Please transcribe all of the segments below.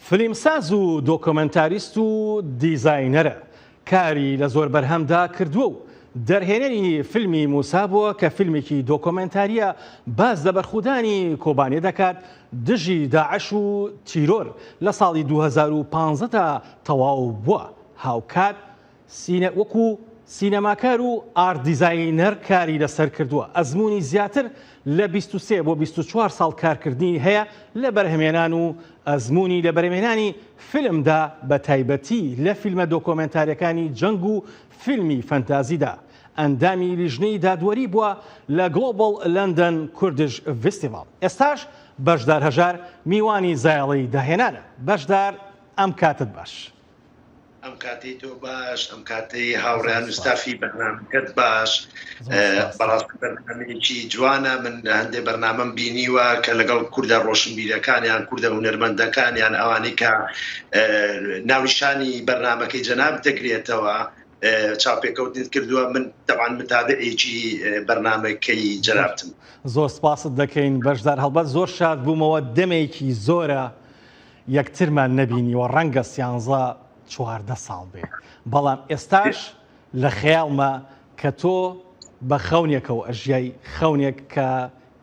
فلیمساز و دۆکۆمێنتاریست و دیزاینەرە، کاری لە زۆر بەرهەمدا کردووە و دەرهێنەری فیلمی موسا بووە کە فیلمێکی دۆکۆمێنتارییە باس لە بەرخودانی کۆبانێ دەکات دژی داعش و تیرۆر لە ساڵی 2015 دا تەواو بووە هاوکات سینە وەکو سینەماکار و art designer کاری لەسەر کردووە، ئەزموونی زیاتر لە 23 بۆ 24 ساڵ کارکردنی هەیە لە بەرهەمێنان و ئەزموونی لە بەرهەمێنانی فیلمدا بە تایبەتی لە فیلمە دۆکۆمێنتاریەکانی جەنگ و فیلمی فەنتازیدا. ئەندامی لیژنەی دادوەری بووە لە Global London Kurdish Festival. ئێستاش بەشدار هەژار میوانی زایەڵەی داهێنانە. بەشدار ئەم کاتت باش. ئەم کاتەی تۆ باش ئەم کاتەی هاوڕیان و ستافی بەرنامەکەت باش بەڕاستی بەرنامەیەکی جوانە من هەندێک بەرنامەم بینیوە کە لەگەڵ کوردە ڕۆشنبیرەکان یان کوردە هونەرمەندەکان یان ئەوانەی کە ناونیشانی بەرنامەکەی جەناب دەگرێتەوە چاپێکەوتنت کردووە من دەبان متابعێکی بەرنامەکەی جەنابتم. زۆر سپاست دەکەین بەشدار هەڵبەت زۆر شاد بوومەوە دەمێکی زۆرە یەکترمان نەبینیوە ڕەنگە سیانزە 14 ساڵ بێ بەڵام ئێستاش لە خەیاڵمە کە تۆ بە خەونێکەوە ئەژیای خەونێک کە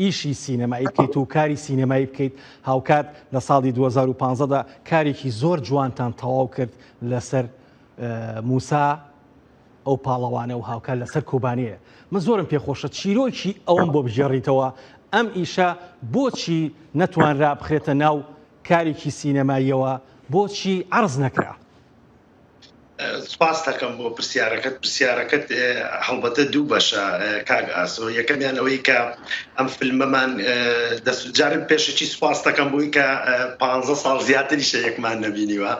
ئیشی سینەمایی بکەیت و کاری سینەمایی بکەیت هاوکات لە ساڵی 2015 دا کارێکی زۆر جوانتان تەواو کرد لەسەر موسا ئەو پاڵەوانە و هاوکات لەسەر کۆبانێ من زۆرم پێخۆشە چیرۆکی ئەوەم بۆ بگێڕیتەوە ئەم ئیشە بۆچی نەتوانرا بخرێتە ناو کارێکی سینەماییەوە بۆچی عەرز نەکرا؟ سپاس دەکەم بۆ پرسیارەکەت پرسیارەکەت هەڵبەتە دوو بەشە کاک ئاسۆ یەکەمیان ئەوەی کە ئەم فیلمەمان دەست جارم پێشەکی سپاس دەکەم بۆی کە پ ساڵ زیاتریشە یەکمان نەبینیوە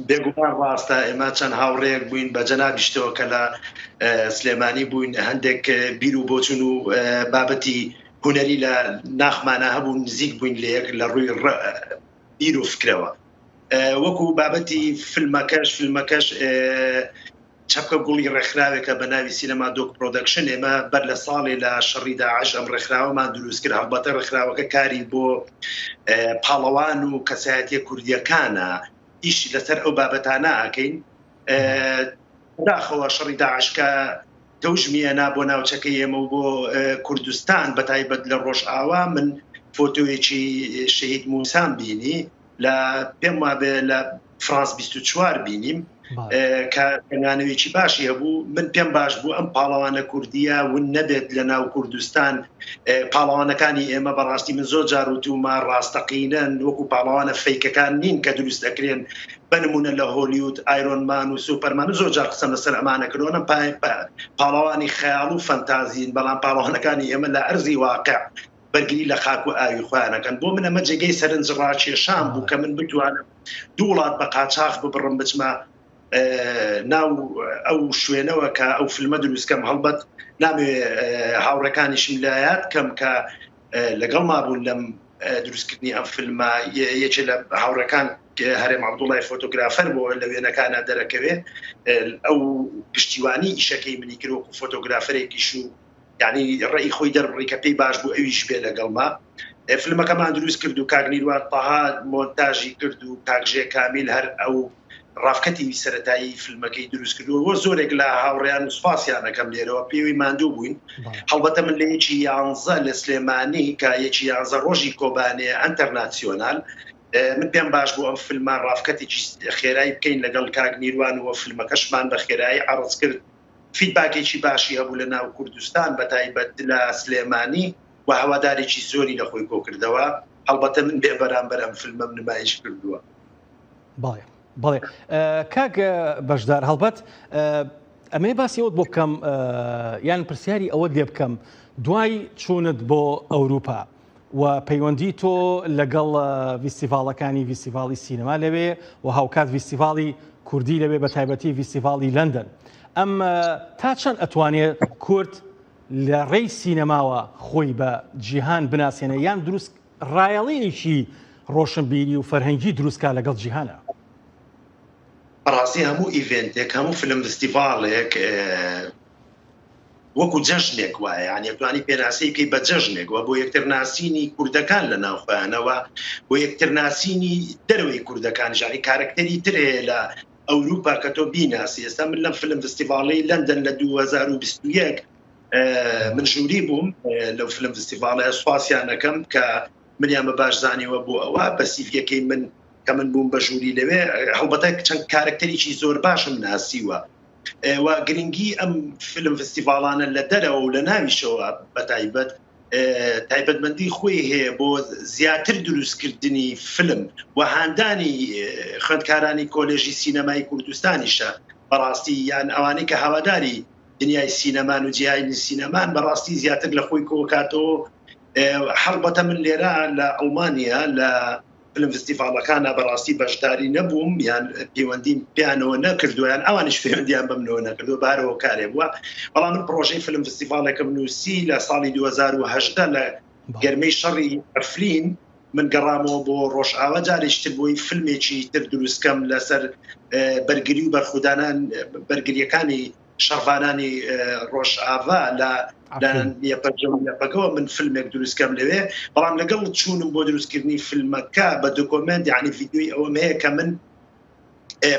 بێگومان ڕاستە ئێمە چەند هاوڕێیەک بووین بە جەنابیشتەوە کە لە سلێمانی بووین هەندێک بیر و بۆچون و بابەتی هونەری لە ناخمانە هەبوو نزیک بووین لە یەک لە ڕووی بیر و فکرەوە وەکو بابەتی فیلمەکەش فیلمەکەش چەپکە گوڵی ڕێکخراوێکە بە ناوی سینەما دۆک پرۆدەکشن ئێمە بەر لە ساڵێ لە شەڕی داعش ئەم ڕێکخراوەمان دروست کرد هەڵبەتە ڕێکخراوەکە کاری بۆ پاڵەوان و کەسایەتیە کوردیەکانە ئیش لەسەر ئەو بابەتانە ئەکەین بەداخەوە شەڕی داعش کە تەوژمیەنا بۆ ناوچەکەی ئێمە و بۆ کوردستان بە تایبەت لە ڕۆژئاوا من فۆتۆیەکی شەهید موسام بینی لە پێم وابێ لە فرانس 24 بینیم کە دەنگانەوێکی باشی هەبوو من پێم باش بوو ئەم پاڵەوانە کوردیە ون نەبێت لە ناو کوردستان پاڵەوانەکانی ئێمە بەڕاستی من زۆر جار وتومە ڕاستەقینەن وەکو پاڵەوانە fake ەکان نین کە دروست دەکرێن بە نمونە لە هۆلیود ئایرۆن مان و سوپەرمان زۆر جار قسەم لەسەر ئەمانە کردووە پاڵەوانی خەیاڵ و فەنتازین بەڵام پاڵەوانەکانی ئێمە لە ئەرزی واقع بەرگری لە خاک و ئاوی خۆیان ئەکەن بۆ من ئەمە جێگەی سەرنج ڕاکێشان بوو کە من بتوانم دوو وڵات بە قاچاخ ببڕم بچمە ناو ئەو شوێنەوە کە ئەو فیلمە دروستکەم هەڵبەت نامێ هاوڕەکانیشم لایات کەم کە لەگەڵ مابوون لەم دروستکردنی ئەم فیلمە یەکێ لە هاوڕەکان هەرێم عبدوڵای photographer بۆ لە وێنەکانە دەرەکەوێ ئەو پشتیوانی ئیشەکەی منی کرد وەکو photographer ێکیش و یانی ڕێی خۆی دەربڕی کە پێی باش بوو ئەویش بێ لەگەڵما فلمەکەمان دروست کرد و کاک نیروان تەها مۆنتاژی کرد و کاک ژێ کامیل هەر ئەو ڕافکەتی سەتایی فیلمەکەی دروست کردووە وە زۆرێک لە هاوڕیان و سوپاسیانەکەم لێرەوە پێوی ماندوو بووین هەڵبەتە من لە یەکی یانزە لە سلێمانی کە یەکی یانزە ڕۆژی کۆبانێ ئەتەرناسیۆنال من پێم باش بوو ئەم فیلمە rough cut ێکی خێرایی بکەین لەگەڵ کاک نیروان و فیلمەکەشمان بە خێرایی عرض کرد feedback ێکی باشی هەبوو لە ناو کوردستان بە تایبەت لە سلێمانی و هەوادارێکی زۆری لە خۆی کۆکردەوە هەڵبەتە من بێ بەرامبەر ئەم فیلمەم نمایش کردووە. بەڵێ بەڵێ کاک بەشدار هەڵبەت ئەمەیە باسی ئەوت بۆ بکەم یان پرسیاری ئەوەت لێ بکەم دوای چوونت بۆ ئەوروپا و پەیوەندی تۆ لەگەڵ ڤیستیڤاڵەکانی ڤیستیڤاڵی سینەما لەوێ و هاوکات ڤیستیڤاڵی کوردی لەوێ بە تایبەتی ڤیستیڤاڵی لەندەن ئەم تا چەند ئەتوانێت کورد لە ڕێی سینەماوە خۆی بە جیهان بناسێنێ یان دروست ڕایەڵەیەکی ڕۆشنبیری و فەرهەنگی دروستکا لەگەڵ جیهانە؟ بەڕاستی هەموو event ێک هەموو film festival ێک. وەکو جەژنێک وایە یانی ئەتوانی پێناسەی بکەی بە جەژنێک وە بۆ یەکتر ناسینی کوردەکان لە ناوخۆیانەوە بۆ یەکتر ناسینی دەرەوەی کوردەکان ژانی کارکتەری تر هەیە لە ئەوروپا کە تۆ بیناسی ئێستا من لەم فیلم فستیڤاڵی لەندەن لە 2021 من ژووری بووم لەو فیلم فستیڤاڵە سوپاسیان ئەکەم کە منیان بە باش زانیوە بۆ ئەوە بە سیڤیەکەی من کە من بووم بە ژووری لەوێ هەڵبەتە چەند کارکتەرێکی زۆر باشم ناسیوە و گرنگی ئەم فیلم فستیڤاڵانە لە دەرەوە و لە ناویشەوە بە تایبەت تایبەتمەندی خۆی هەیە بۆ زیاتر دروستکردنی فیلم و هاندانی خوێندکارانی کۆلێژی سینەمای کوردستانیشە بەڕاستی یان ئەوانەی کە هەواداری دنیای سینەمان و جیهانی سینەمان بەڕاستی زیاتر لە خۆی کۆکاتەوە. هەڵبەتە من لێرە لە ئەڵمانیا لە فیلم فستیڤاڵەکانە بەڕاستی بەشداری نەبووم یان پەیوەندیم پیانەوە نەکردو یان ئەوانیش پەیوەندیان بەمنەوە نەکردو بارەوە کارێ بووە. بەڵام من پرۆژەی فیلم فستیڤاڵێکم نووسی لە ساڵی 2018 لە گەرمەی شەڕی عەفرین. من گەڕامەوە بۆ ڕۆژئاوا جارێکی تر بۆی فیلمێکی تر دروستکەم لەسەر بەرگری و بەرخودانان بەرگریەکانی شەڕڤانانی ڕۆژئاڤا لە یەپەجە و یەپەگەوە من فیلمێک دروستکەم لەوێ. بەڵام لەگەڵ چوونم بۆ دروستکردنی فیلمەکە بە دۆکۆمێنت یعنی ڤیدیۆی ئەوەم هەیە کە من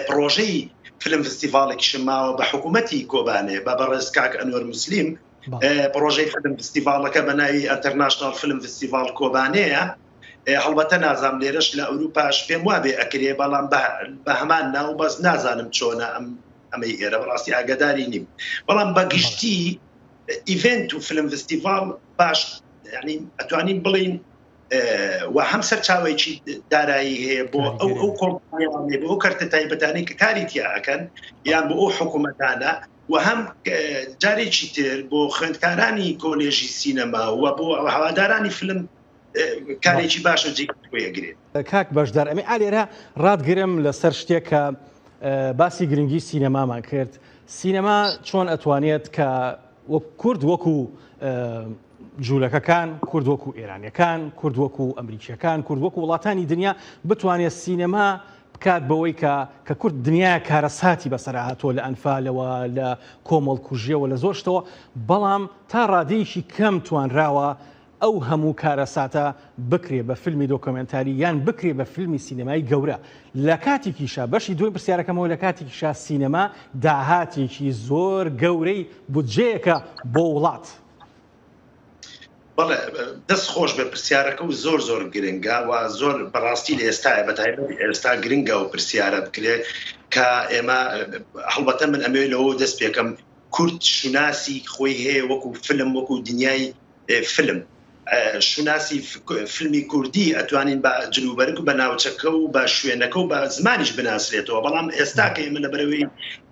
پرۆژەی فیلم فستیڤاڵێکیشم ماوە بە حکوومەتی کۆبانێ بە بەڕێز کاک ئەنوەر موسلیم. پرۆژەی فیلم فستیڤاڵەکە بە ناوی ئەتەرناشناڵ فیلم فستیڤاڵ کۆبانەیە. هەڵبەتە نازام لێرەش لە ئەوروپاش پێم وابێ ئەکرێ، بەڵام بە هەمان ناو، بەس نازانم چۆنە ئەم ئەمەی ئێرە بەڕاستی ئاگاداری نیم. بەڵام بە گشتی ئیڤنت و فیلم فستیڤاڵ باش ینی ئەتوانین بڵین و هەم سەرچاوەیەکی دارایی هەیە بۆ ئەو ئەو کۆمپانیانەی بۆ ئەو کەرتە تایبەتانەی کە کاری تیا ئەکەن یان بۆ ئەو حکوومەتانە و هەم جارێکی تر بۆ خوێندکارانی کۆلێژی سینەما و بۆ هەوادارانی فیلم کارێکی باشە جێ خۆیەگرێت. کاک بەشدار ئەمێ ئالێرە ڕاتگرم لەسەر شتێک کە باسی گرنگی سینەمامان کرد. سینەما چۆن ئەتوانێت کە وەک کورد وەکو جوولەکەکان، کورد وەکو ئێرانیەکان، کورد وەکو ئەمریکیەکان، کورد وەکو وڵاتانی دنیا بتوانێت سینەما بکات بەوەی کە کە کورد دنیایە کارەساتی بەسەرا هاتووە لە ئەنفالەوە لە کۆمەڵکوژیەوە لە زۆر شتەوە، بەڵام تا ڕادەیەکی کەم توانراوە ئەو هەموو کارەساتە بکرێ بە فیلمی دۆکۆمێنتاری یان بکرێ بە فیلمی سینەمایی گەورە. لە کاتێکیشا بەشی دووەمی پرسیارەکەمەوە لە کاتێکیشا سینەما داهاتێکی زۆر گەورەی بودجەیەکە بۆ وڵات. بەڵێ دەست خۆش بێ پرسیارەکە و زۆر زۆر گرنگە و زۆر بەڕاستی لە ئێستاە بە تایبەت ئێستا گرنگە و پرسیارە بکرێت کە ئێمە هەڵبەتە من ئەمەوێت لەوە دەست پێکەم کورد شوناسی خۆی هەیە وەکو فیلم وەکو دنیای فیلم شوناسی فیلمی کوردی ئەتوانین بە جلوبەرگ و بە ناوچەکە و بە شوێنەکە و بە زمانیش بناسرێتەوە. بەڵام ئێستا کە ئێمە لەبەرەوەی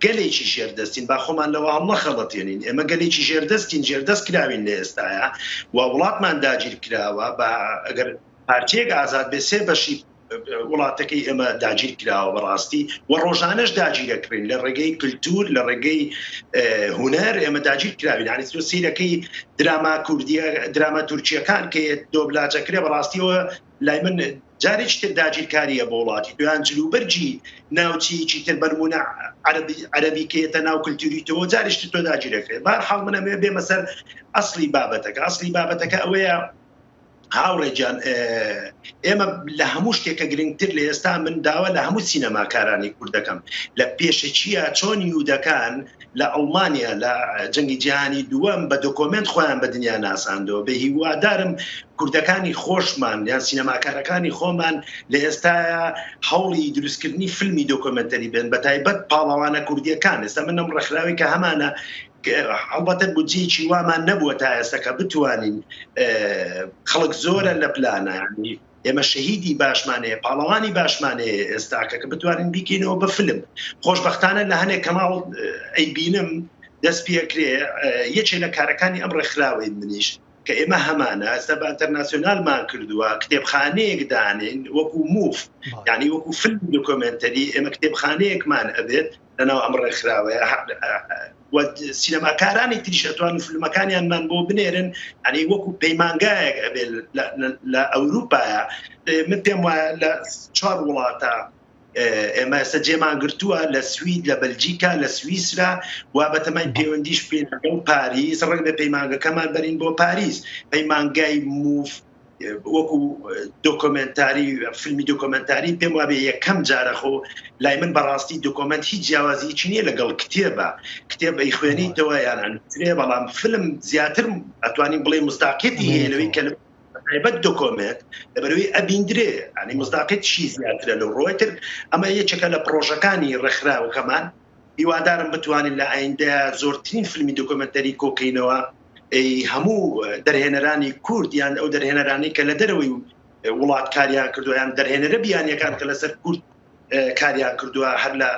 گەلێکی ژێردەستین با خۆمان لەوە هەڵنەخەڵەتێنین، ئێمە گەلێکی ژێردەستین، ژێردەست کراوین لە ئێستایا و وڵاتمان داگیر کراوە. بە ئەگەر پارچەیەک ئازاد بێ سێ بەشی وڵاتەکەی ئێمە داگیر کراوە بەڕاستی و ڕۆژانەش داگیرەکرین لە ڕێگەی کللتور لە ڕێگەی هوەر ئێمە داگیر کراوین. ینی تۆ سیرەکەی دراما کوردیە دراما تورکیەکان کە دۆبلاجەکرێ بەڕاستیەوە لای من جارێکی تر داگیرکاریە بۆ وڵاتی تویان جلوبەرگی ناوچەیەکی تر بەرمونە عەربی عەربی کێتە ناو کللتوری تۆ جارێکی تۆ داگیرەکرێت. بارحاڵ من ئەمەوێ بێمە سەر ئەسلی بابەتەکە. ئەسلی بابەتەکە ئەوەیە هاوڕێ گیان ئێمە لە هەموو شتێکە گرنگتر لە ئێستا من داوا لە هەموو سینەماکارانی کورد دەکەم لە پێشەکیە چۆن یودەکان لە ئەڵمانیا لە جەنگی جیهانی دووەم بە دۆکۆمێنت خۆیان بە دنیا ناساندەوە، بە هیوادارم کوردەکانی خۆشمان یان سینەماکارەکانی خۆمان لە ئێستایا هەوڵی دروستکردنی فیلمی دۆکۆمێنتەری بێن، بە تایبەت پاڵەوانە کوردیەکان. ئێستا من ئەم ڕێکخراوی کە هەمانە هەڵبەتە بودجەیەکی وامان نەبووە تا ئێستا کە بتوانین، خەڵک زۆرە لە پلانە، ئێمە شەهیدی باشمان هەیە، پاڵەوانی باشمان هەیە ئێستاکە کە بتوانین بیکەینەوە بە فیلم. خۆشبەختانە لە هەنێک کەناڵ ئەیبینم دەست پێکرێ. یەکێ لە کارەکانی ئەم ڕێکخراوەی منیش کە ئێمە هەمانە ئێستا بە ئەنتەرناسیۆنالمان کردووە، کتێبخانەیەک دانین وەکو موف، یعنی وەکو فیلم دۆکۆمێنتەری ئێمە کتێبخانەیەکمان ئەبێت لەناو ئەم ڕێکخراوەیە و سینەماکارانی تریش ئەتوانن فیلمەکانیانمان بۆ بنێرن، یعنی وەکو پەیمانگایەک ئەبێت لە ئەوروپایە. من پێم وایە لە چوار وڵاتە. ئێمە ئێستا جێمان گرتووە لە سوید لە بەلجیکا لە سویسرا و بەتەمای پەیوەندیش پێ لەگەڵ پاریس ڕەنگ بە پەیمانگەکەمان بەرین بۆ پاریس پەیمانگای موف وەکو دۆکۆمنتاری فیلمی دۆکۆمنتاری پێم وابێ یەکەم جارە خۆ لای من بەڕاستی دۆکۆمنت هیچ جیاوازیی نییە لەگەڵ کتێبە کتێب ئەی خوێنیتەوە یان ئەنووسرێ بەڵام فیلم زیاتر ئەتوانین بڵێ مستاقیەتی هەیە لەوەی کە تایبەت دۆکۆمێنت لەبەرەوەی ئەبیندرێ ئەنی مزداقیت چی زیاترە لەو ڕۆیتر ئەمە یەکێکە لە پرۆژەکانی ڕێکخراوەکەمان هیوادارم بتوانین لە ئایندە زۆرترین فیلمی دۆکۆمنتەری کۆکەینەوە هەموو دەرهێنەرانی کورد یان ئەو دەرهێنەرانی کە لە دەرەوەی وڵات کاریان کردو یان دەرهێنەرە بیانیەکان کە لەسەر کورد کاریان کردووە هەر لە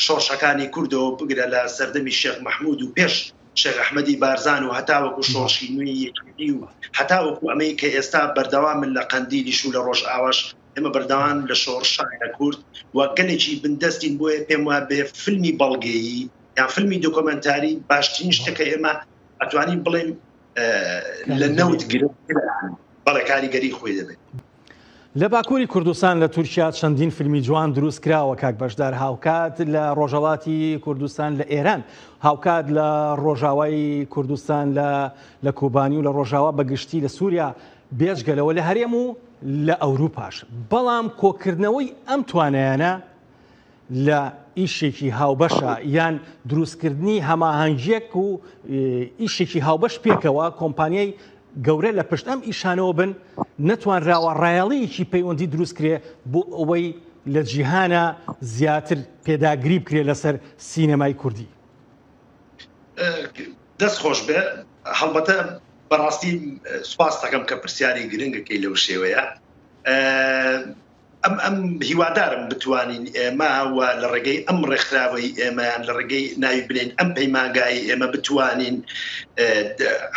شۆڕشەکانی کوردەوە بگرە لە سەردەمی شێخ مەحمود و پێش شێخ ئەحمەدی بارزان و هەتاوەکو شۆڕشی نوێی یەکێتی و هەتاوەکو ئەمەی کە ئێستا بەردەوامن لە قەندیلیش و لە ڕۆژئاواش ئێمە بەردەوام لە شۆڕشایە کورد و گەلێکی بندەستین بۆیە پێم وابێ فیلمی بەڵگەیی یان فیلمی دۆکۆمێنتاری باشترین شتە کە ئێمە ئەتوانین بڵێن لە نەوت گرنگترە بەڵێ کاریگەری خۆی دەبێت. لە باکووری کوردستان لە تورکیا چەندین فیلمی جوان دروست کراوە کاک بەشدار هاوکات لە ڕۆژهەڵاتی کوردستان لە ئێران هاوکات لە ڕۆژاوای کوردستان لە لە کۆبانی و لە ڕۆژاوا بە گشتی لە سووریا بێجگەلەوە لە هەرێم و لە ئەوروپاش بەڵام کۆکردنەوەی ئەم توانایانە لە ئیشێکی هاوبەشە یان دروستکردنی هەماهەنگیەک و ئیشێکی هاوبەش پێکەوە کۆمپانیای گەورە لە پشت ئەم ئیشانەوە بن نەتوانراوە ڕایەڵەیەکی پەیوەندی دروست کرێ بۆ ئەوەی لە جیهانە زیاتر پێداگری بکرێ لەسەر سینەمای کوردی. دەست خۆش بێ هەڵبەتە بەڕاستی سوپاس دەکەم کە پرسیاری گرنگەکەی لەو شێوەیە ئەم ئەم هیوادارم بتوانین ئێمە و لە ڕێگەی ئەم ڕێکخراوەی ئێمەیان لە ڕێگەی ناوی بنێین ئەم پەیمانگای ئێمە بتوانین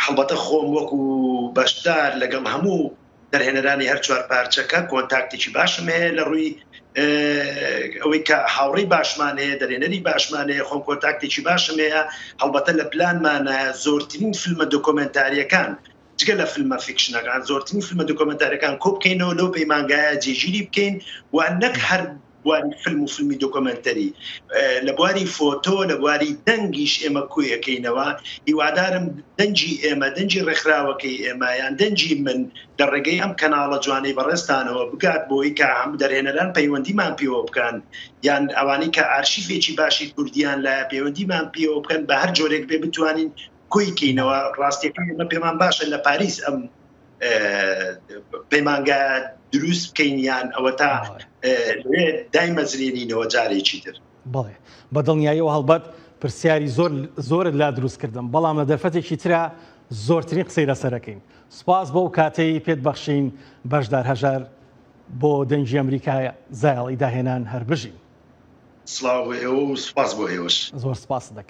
هەڵبەتە خۆم وەکو بەشدار لەگەڵ هەموو دەرهێنەرانی هەر چوار پارچەکە کۆنتاکتێکی باشم هەیە لە ڕووی ئەوەی کە هاوڕێی باشمان هەیە دەرێنەری باشمان هەیە خۆم کۆنتاکتێکی باشم هەیە هەڵبەتە لە پلانمانە زۆرترین فیلمە دۆکۆمنتاریەکان جگە لە فیلمە فیکشنەکان زۆرترین فیلمە دۆکۆمێنتاریەکان کۆبکەینەوە لەو پەیمانگایە جێگیری بکەین و نەک هەر بواری فیلم و فیلمی دۆکۆمێنتەری لە بواری فۆتۆ لە بواری دەنگیش ئێمە کۆیەکەینەوە هیوادارم دەنگی ئێمە دەنگی ڕێکخراوەکەی ئێمە یان دەنگی من لە ڕێگەی ئەم کەناڵە جوانەی بەڕێزتانەوە بگات بۆی کە هەم دەرهێنەران پەیوەندیمان پێوە بکەن یان ئەوانەی کە ئارشیفێکی باشی کوردیان لایە پەیوەندیمان پێوە بکەن بە هەر جۆرێک بێ بتوانین کۆی کەینەوە ڕاستیەکەی ئێمە پێمان باشە لە پاریس ئەم پەیمانگا دروست بکەین یان ئەوە تا دایمەزرێنینەوە جارێکی تر. بەڵێ بە دڵنیاییەوە هەڵبەت پرسیاری زۆر زۆرت لا دروست کردم بەڵام لە دەرفەتێکی ترا زۆرترین قسەی لەسەرەکەین سوپاس بۆ کاتەی پێت بەخشین بەشدار هەژار بۆ دەنگی ئەمریکا زایەڵی داهێنان هەر بژین. سڵاو بۆ ئێوە و سوپاس بۆ ئێوەش. زۆر سپاست دەکەم.